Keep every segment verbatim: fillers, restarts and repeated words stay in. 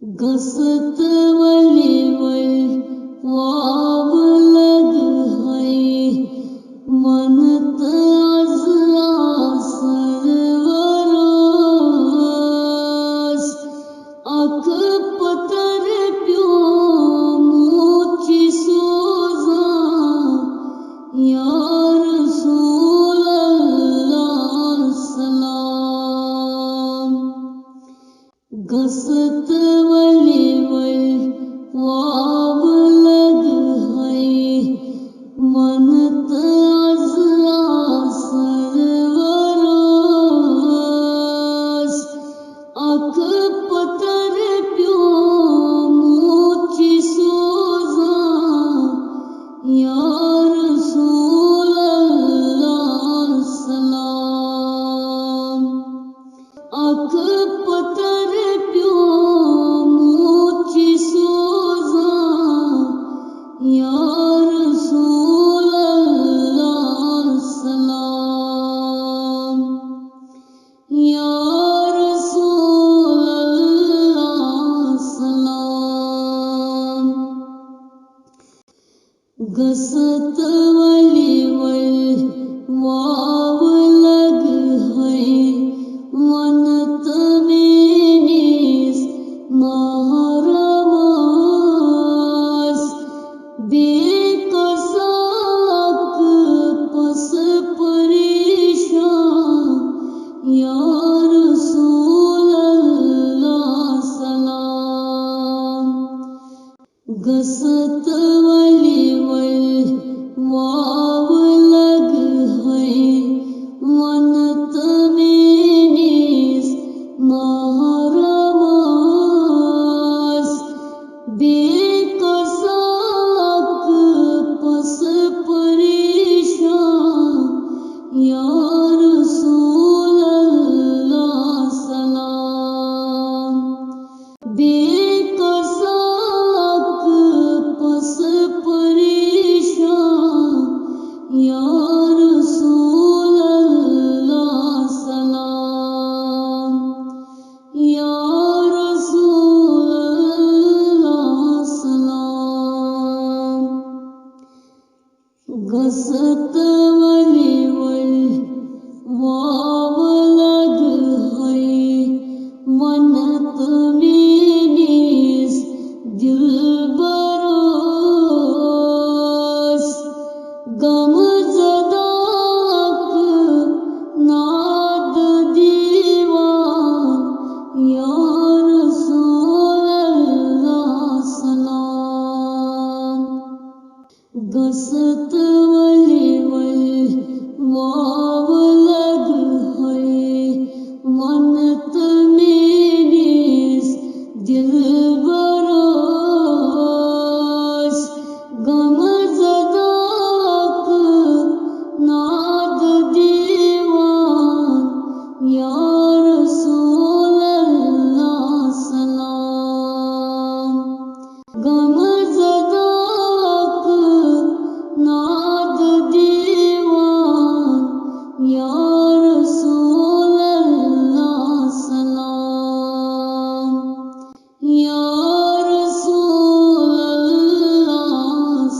گژھت ولی ولی واو لگ ہے، ونت از آسر وراس، اکھ پتر پیومت چی سوزان، یا رسول اللہ سلام۔ گژھت ولی ولی واو لگ ہے، ونت از آسر وراس، اکھ پتر پیومت چی سوزان، یا رسول اللہ سلام۔ اکھ پتر پیومت چی سوزان، یا رسول اللہ سلام، یا رسول اللہ سلام۔ گژھت ولی ولی واو لگ ہے، ونت میٲنِس محرمس، بیٚیہِ کر سا اکھ پس پریشان، یا رسول اللہ سلام۔ گژھت ولی ولی واو لگ ہے، ونت میٲنِس محرمس، بیٚیہِ کر سا اکھ پس پریشان، یا رسول اللہ سلام۔ بیٚیہِ کر سا اکھ پس پریشان، یا رسول اللہ سلام، یا رسول اللہ سلام۔ گژھت ولی ولی واو لگ ہے، ونت میٲنِس دلبرس، غم زدہ اکھ ناد دیوان، یا رسول اللہ سلام۔ گژھت ولی ولی واو لگ ہے، ونت میٲنِس دلبرس، غم زدہ اکھ ناد دیوان، یا رسول اللہ سلام۔ غم زدہ اکھ ناد دیوان، یا رسول اللہ سلام، یا رسول اللہ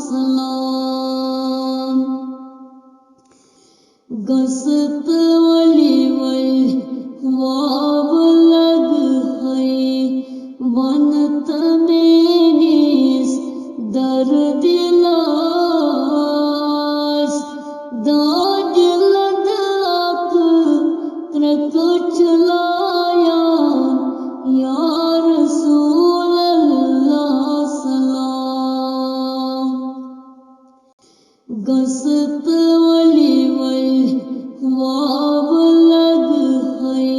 سلام۔ گژھت ولی ولی واو لگ ہے، ونت میٲنِس دردِ لاس، دادِ لد اکھ کرٛکھ چھلایان، یا رسول اللہ سلام۔ گژھت ولی ولی واو لگ ہے،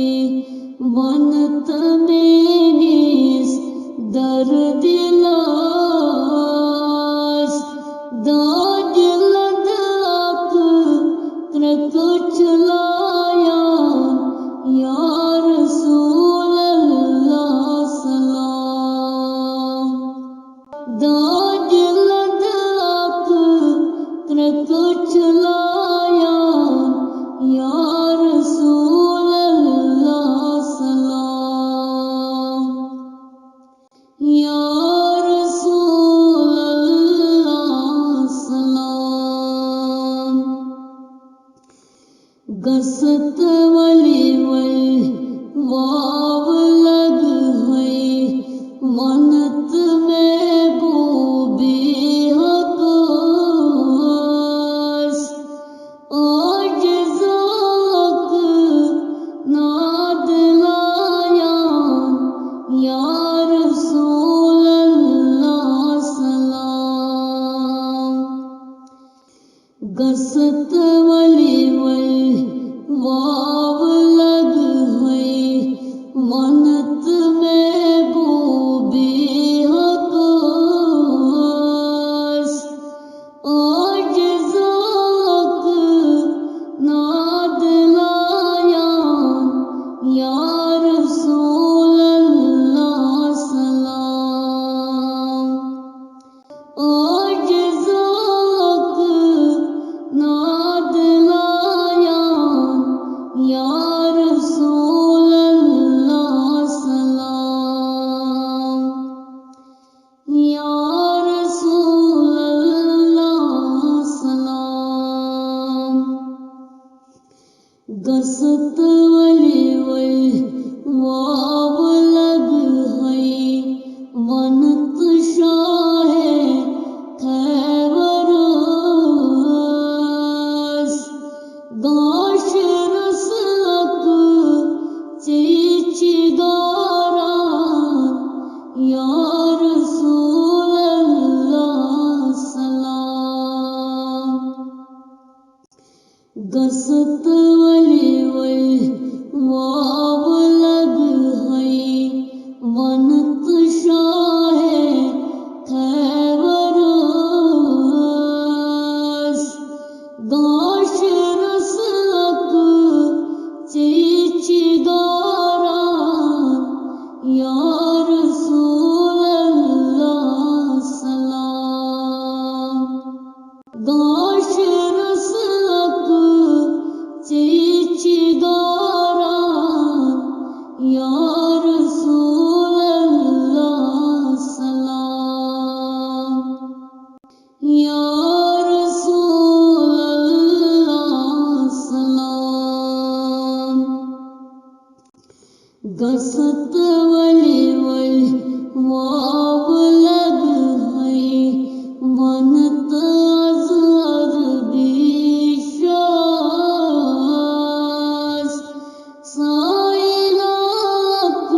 ونت میٲنِس یا رسول اللہ سلام۔ گژھت ؤلۍ ؤلۍ واو لگہے، وَنت محبوبِ حق ٲس۔ عاجز اکھ ناد لایان، یا رسول اللہ سلام۔ عاجز اکھ ناد لایان، یا رسول اللہ سلام۔ یا رسول اللہ سلام۔ گژھت ؤلۍ ؤلۍ واو لگہے، وَنت شاہِ خیبر ٲس۔ گاشہِ رسہٕ اکھ ژےٚ چھِ گاران، یا رسول اللہ سلام۔ گژھت ؤلۍ ؤلۍ واو لگہے، وَنت شاہِ خیبر ٲس۔ گاشہِ رسہٕ اکھ ژےٚ چھِ گاران، یا رسول اللہ سلام۔ گاشہِ رسہٕ اکھ ژےٚ چھِ گاران، یا رسول اللہ سلام۔ یا رسول اللہ سلام۔ گژھت ؤلۍ ؤلۍ واو لگہے، وَنت از ادبِ شاس۔ سائلہ اکھ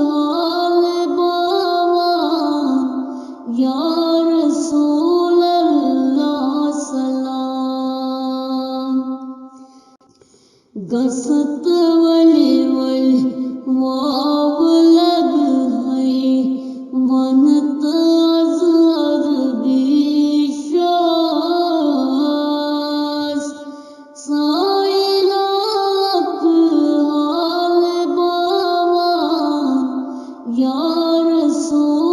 حال باوان، یا رسول اللہ سلام۔ گژھت ؤلۍ ؤلۍ واو لگہے، وَنت از ادبِ شاس۔ سائلہ اکھ حال باوان، یا رسول